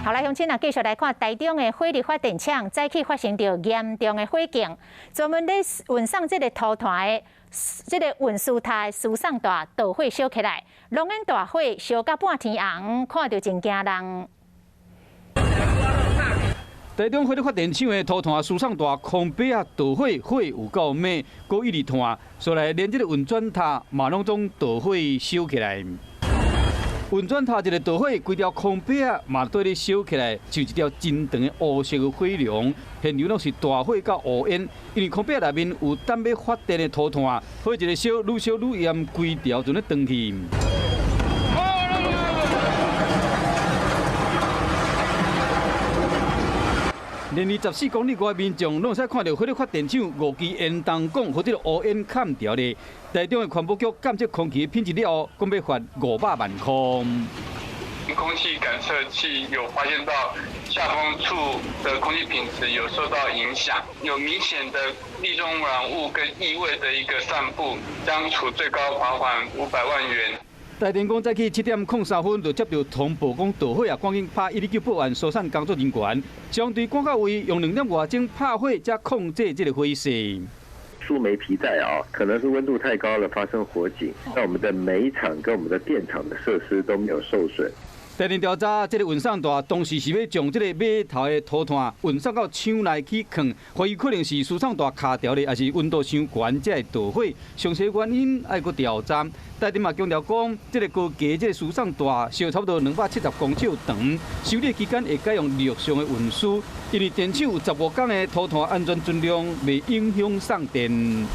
好來，鄉親啊，繼續來看台中的火力發電廠，早起發生著嚴重的火警，專門咧運送這個塗炭的這個運輸塔的輸送帶導火燒起來，濃煙大火燒甲半天紅，看著真驚人。台中火力發電廠的塗炭輸送帶空白啊，導火，火有夠猛，閣一直炭，所來連這個運轉塔嘛攏總導火燒起來。運轉塔一个導火，規條空白啊嘛綴咧燒起來，像一條真長的烏色的火龍。現場攏是大火佮烏煙，因為空白內面有等欲發電的塗炭，火一个燒，愈燒愈炎，規條就咧斷去。連離14公里外民眾攏會使看著火力發電廠五支煙囱管，予這个烏煙崁著咧。台中的環保局監測空氣品質了後，講欲罰500萬塊。空氣感測器有發現到下風處的空氣品質有受到影響，有明顯的粒狀污染物跟異味的一個散布，將處最高罰款500萬元。台電講早起7點03分就接著通報講導火啊，趕緊拍119報案疏散工作人員，消防隊趕到位用2點外鐘拍火，才控制這個火勢。輸煤皮帶啊，可能是溫度太高了發生火警。那我們的煤廠跟我們的電廠的設施都沒有受損。台電調查，這個運送帶當時是欲將這個碼頭的塗炭運送到廠內去囥，懷疑可能是輸送帶卡著咧，抑是溫度傷懸才會導火。詳細原因愛閣調查。台電嘛強調講，這個高架這個輸送帶燒差不多270公尺長，修理期間會改用陸上的運輸，因為電廠有15工的塗炭安全存量，袂影響送電。